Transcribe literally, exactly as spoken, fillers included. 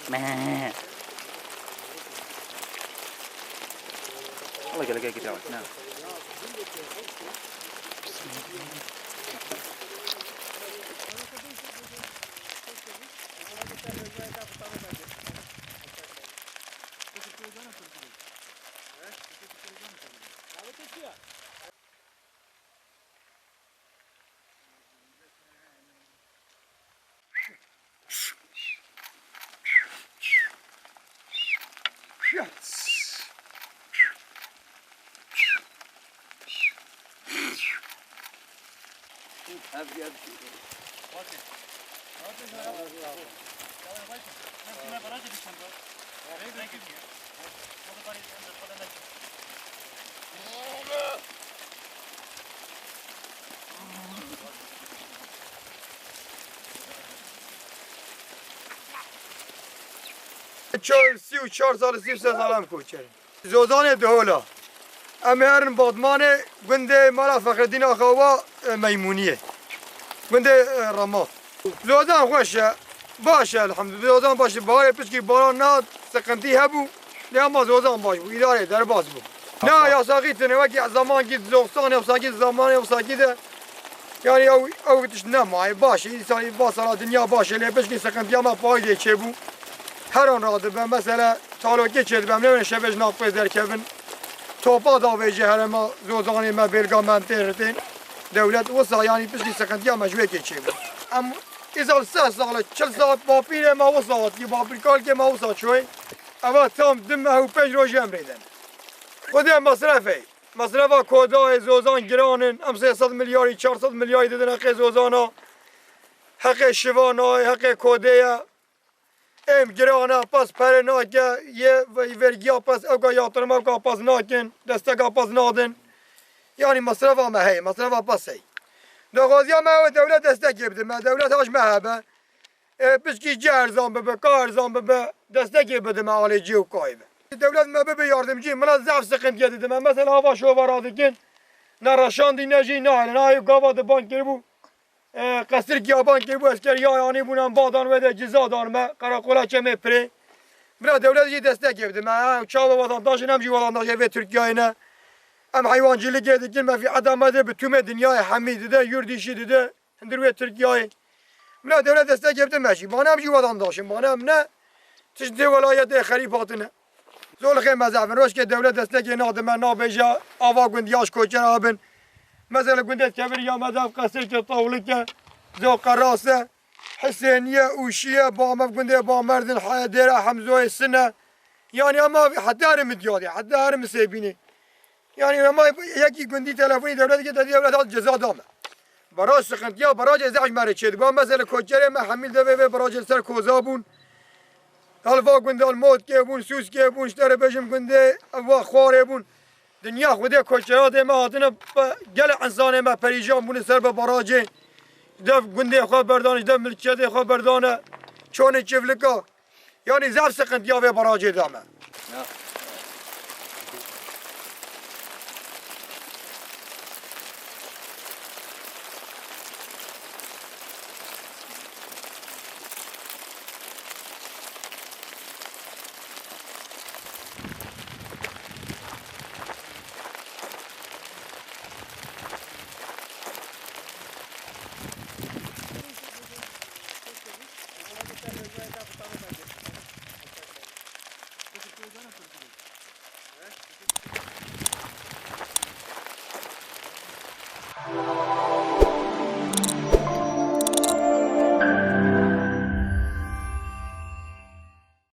Meh. Allah gele gele gele. Ne? Çar, sî û çar sal, sî û sê sal em koçer in. Zozanê Dihola. Em ê herin Badmanê, gundê mala Fexreddîn Axa wa, e, Meymûniyê. Gundê, e, Rema. Zozan xweş e. Baş e, elhamdülillah. Zozan baş e. Baharê pişkî baran na, sıkıntı hebû. Lê ama zozan baş bû. İdare, derbas bû. Na, yasakî tune, wekî zaman gît, zostan, yasakî zaman, yasakî de. Yani ew, ew tişt nema, e, baş e. İnsan va sala dinya baş e. Lê pişkî sıkıntıya me pay dê çêbû. Her an radibe. Mesela, Talokê çêdibe, em newêne şevê ji nav xwe derkevin. Topa davêje herêma Zozanê me, bêlga me em tê ritên. Dewlet wisa, yanî piştî sıkıntıya me ji wê kê çêbû. Em îsal seh sal e, çil sal bapîrê me wisa hatî, bapîrkalkê me wisa çûyê. Eva tam du meh û pênc rojê em rê den. Xwedê mesrefê. Mesrefa kodayê Zozan giran in. Em sê sed milyarî, çar sed milyarî didin heqê Zozana. Heqê şiva nayê, heqê kodê ye. Êm giran e, pas pere nake, yê vergiya pas, ewka yatırım ewka pas nakin, desteka pas nadin. Yani masrafa me heye, masrafa pas heye. Daxwaziya me ew e, dewlet destekê bide me, dewlet haş me hebe. E, pişkî cî erzan bibe, ka erzan bibe, destekê bide me alê cî û kayê be. Dewlet me bibe yardımcı, mina zaf sıkıntıya didime. Mesela hava şova radikin, ne reşandî ne jî ne hale, ne ayı gava de ban kiribû. E, qesir kiyaban kiribû, esker ya yanî bûn, em badan wê de ciza dan me, qerakola çemê pirê. Bira dewlet jî destekê bide me, ha, çawa vatandaş in, em jî vatandaşê vê Tirkiyeyê ne. Em heywancîlikê dikin, me fî eda me de bi tûmê dinyayê hemî dide, yurdîşî dide, hundir wê Tirkiyeyê. Bira dewlet destekê bide me jî, bana em jî vatandaş in, bana em ne, tişt dê welayetê xerîb hatine. Zolixê me zaf in. Roşkê dewlet destekê nade me, nabêje ava gundî ya ji koçera bin. Mesela gundê Kevir ya me zaf qesirke, tawlike, Zoqerase, Hisêniye, Ûşiye, Bamev gundê Bamerdin, Heye, Dêra Hemzoyê, Sine. Yani ama heta herim diyadê, heta herim sêbînê. Yani ama yekî gundî telefonî dewlet ke, te dewlet hat ceza dame. Baraj sıkıntıya, barajê zehş me re çêdiba. Mesela koçerê me hemî devê vê barajê ser koza bûn. Hal va gundal Motkê bûn, Sûskê bûn, ji te re bêjim gundê va Xwarê bûn. Dinya Xwedê koçeratê me hatine, gelek insanê me perîşan bûne ser bi barajê. Ji dev gundê xwe berdane, ji dev milkiyetê xwe berdane. Çonê çivlika. Yani zaf sıkıntıya vê barajê de me.